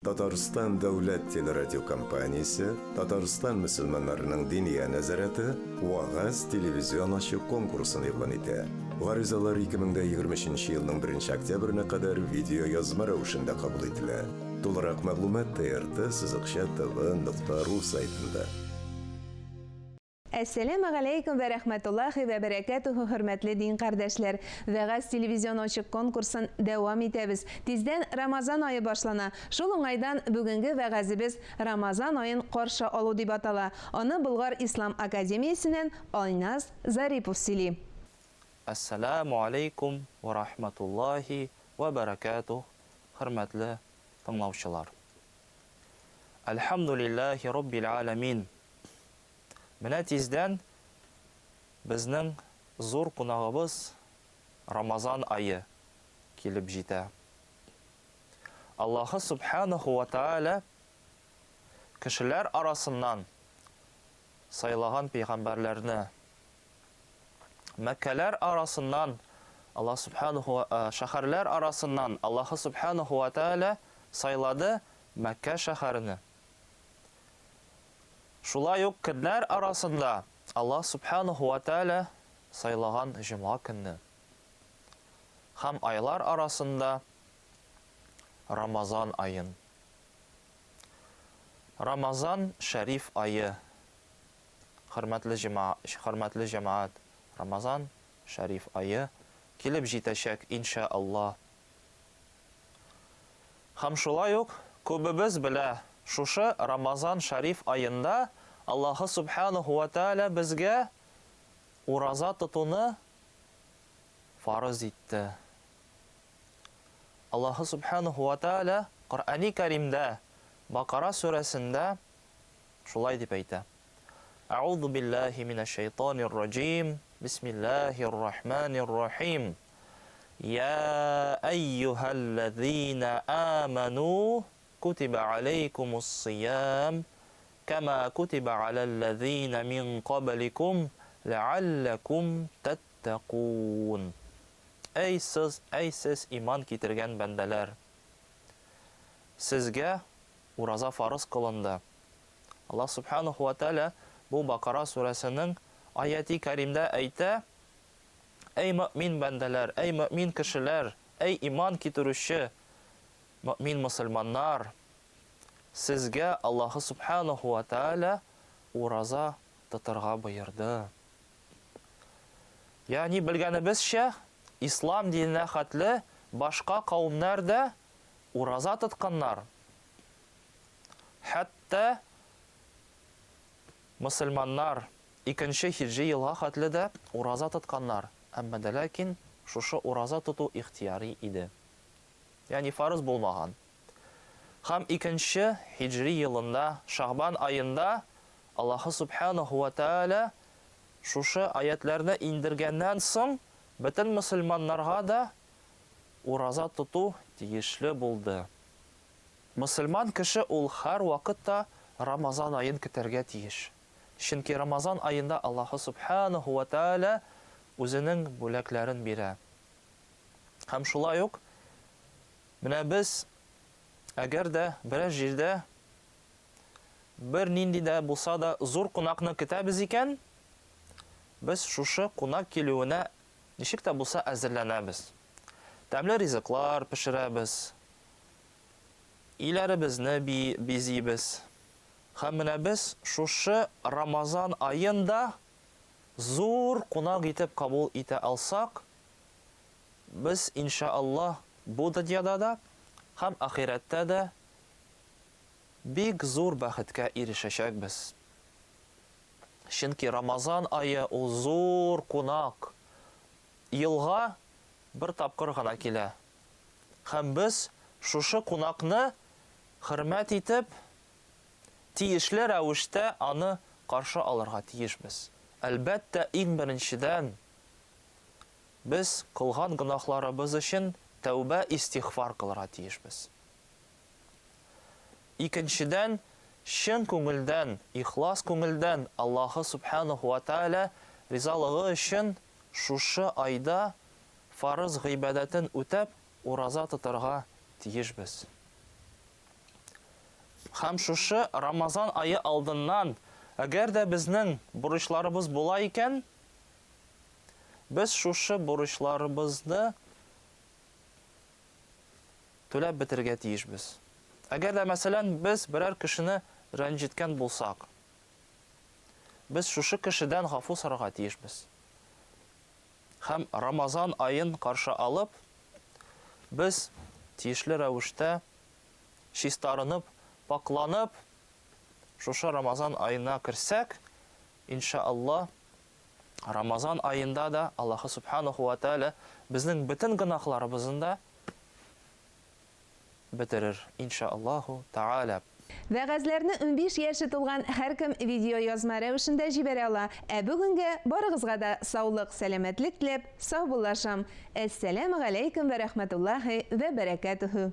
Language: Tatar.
Татарстан дәүләт телерадиокомпаниясе, Татарстан мөселманнарының Диния нәзарәте Вәгазь телевизион ачу конкурсын игълан итә. Гаризалар 2023 елның 1 октябренә кадәр видеоязма рәвешендә кабул ителә. Тулырак мәгълүмат TRT сызыкча tv нокта ру сайтында. Әссәләмә галәйкүм вә рәхмәтуллахи вә бәрәкәтүһү, хөрмәтле дин кардәшләр! Вәгазь телевизион ачык конкурсын дәвам итәбез. Тиздән Рамазан ае башлана. Шул уңайдан бүгенге вәгазебез Рамазан аен каршы алу дип атала. Аны Болгар ислам академиясеннән Айназ Зарипов сөйли. Әссәләмү аләйкүм вә рахмәтуллахи вә бәрәкәтүһ, хөрмәтле тыңлаучылар! Әлхәмдүлилләһи роббил галәмин. Менә тиздән безнең зур кунагыбыз Рамазан ае килеп җитә. Аллаһы Субханаһу ва Тааля кешеләр арасыннан сайлаган пәйгамбәрләрне, Мәккәләр арасыннан Аллаһ Субханаһу шәһәрләр арасыннан Аллаһы Субханаһу ва Тааля сайлады Мәккә шәһәрене. Шулай ук көннәр арасында Аллаһ Сүбхәнәһү вә Тәгалә сайлаган җомга көнне һәм айлар арасында Рамазан аен. Рамазан шәриф ае. Хөрмәтле хөрмәтле җәмәгать, Рамазан шәриф ае килеп җитәчәк, иншә Аллаһ. Һәм шулай ук күбебез белә, шушы Рамазан шәриф аенда Аллаһы Сүбхәнәһү вә Тәгалә безгә ураза тотуны фарыз итте. Аллаһы Сүбхәнәһү вә Тәгалә Коръәни Кәримдә, Бакара сүрәсендә шулай дип әйтә. Әгъузу биллаһи минәш шәйтанир раҗим. Бисмиллаһир рахманир рахим. Йа әйюһәлләзина аману кутиба алейкумус сиям кама кутиба аләлләзина мин кабликум ләалләкум тәттәкун. Әй сез, әй сез иман китергән бәндәләр! Сезгә ураза фарыз кылынды. Аллаһ Субханаху ва Тәгалә бу Бакара сүрәсенең аяти кәримдә әйтә, Әй мөэмин бәндәләр, әй мөэмин кешеләр, әй иман китерүче мөэмин мөселманнар, сезгә Аллаһы Субханаху ва Тәгалә ураза тотырга боерды. Ягъни белгәнебезчә, ислам диненә хәтле башка кавемнәр дә ураза тотканнар. Хәтта мөселманнар икенче һиҗри елга хәтле дә ураза тотканнар, әмма дә ләкин шушы ураза тоту ихтыяри иде. Ягъни фарыз булмаган. Һәм икенче һиҗри елында, Шәгъбан аенда Аллаһы Сүбхәнәһү вә Тәгалә шушы аятьләрне иңдергәннән соң, бөтен мөселманнарга да ураза тоту тиешле булды. Мөселман кеше ул һәрвакыт та Рамазан аен көтәргә тиеш. Чөнки Рамазан аенда Аллаһы Сүбхәнәһү вә Тәгалә үзенең бүләкләрен бирә. Һәм шулай ук менә без әгәр дә берәр җирдә бер нинди дә булса да зур кунакны көтәбез икән, без шушы кунак килүенә ничек тә булса әзерләнәбез. Тәмле ризыклар пешерәбез, Өйләребезне бизибез. Һәм менә без шушы Рамазан аен да зур кунак итеп кабул итә алсак, без, инша Аллаһ, бу дөньяда да һәм ахирәттә дә бик зур бәхеткә ирешәчәкбез. Чөнки Рамазан ае ул зур кунак. Елга бер тапкыр гына килә. Һәм без шушы кунакны хөрмәт итеп, тиешле рәвештә аны каршы алырга тиешбез. Әлбәттә, иң беренчедән, без кылган гөнаһларыбыз өчен тәүбә-истигъфар кылырга тиешбез. Икенчедән, чын күңелдән, ихлас күңелдән Аллаһы Сүбхәнәһү вә Тәгалә ризалыгы өчен шушы айда фарыз гыйбадәтен үтәп, ураза тотарга тиешбез. Һәм шушы Рамазан ае алдыннан, әгәр дә безнең бурычларыбыз була икән, без шушы бурычларыбызны түләп бетерергә тиешбез. Әгәр дә, мәсәлән, без берәр кешене рәнҗеткән булсак, без шушы кешедән гафу сорарга тиешбез. Һәм Рамазан аен каршы алып, без тиешле рәвештә чистарынып, пакъланып, шушы Рамазан аена керсәк, инша Алла, Рамазан аенда да Аллаһы Субханаху ва Тааля безнең бөтен гөнаһларыбызны да бетерер, инша Аллаһу Тааля. Вәгазьләрне 15 яше тулган һәркем видеоязма рәвешендә җибәрә ала. Ә бүгенгә барыгызга да саулык, сәламәтлек теләп, саубуллашам. Әссәләмегаләйкем вә рәхмәтуллаһи вә бәрәкәтүһү.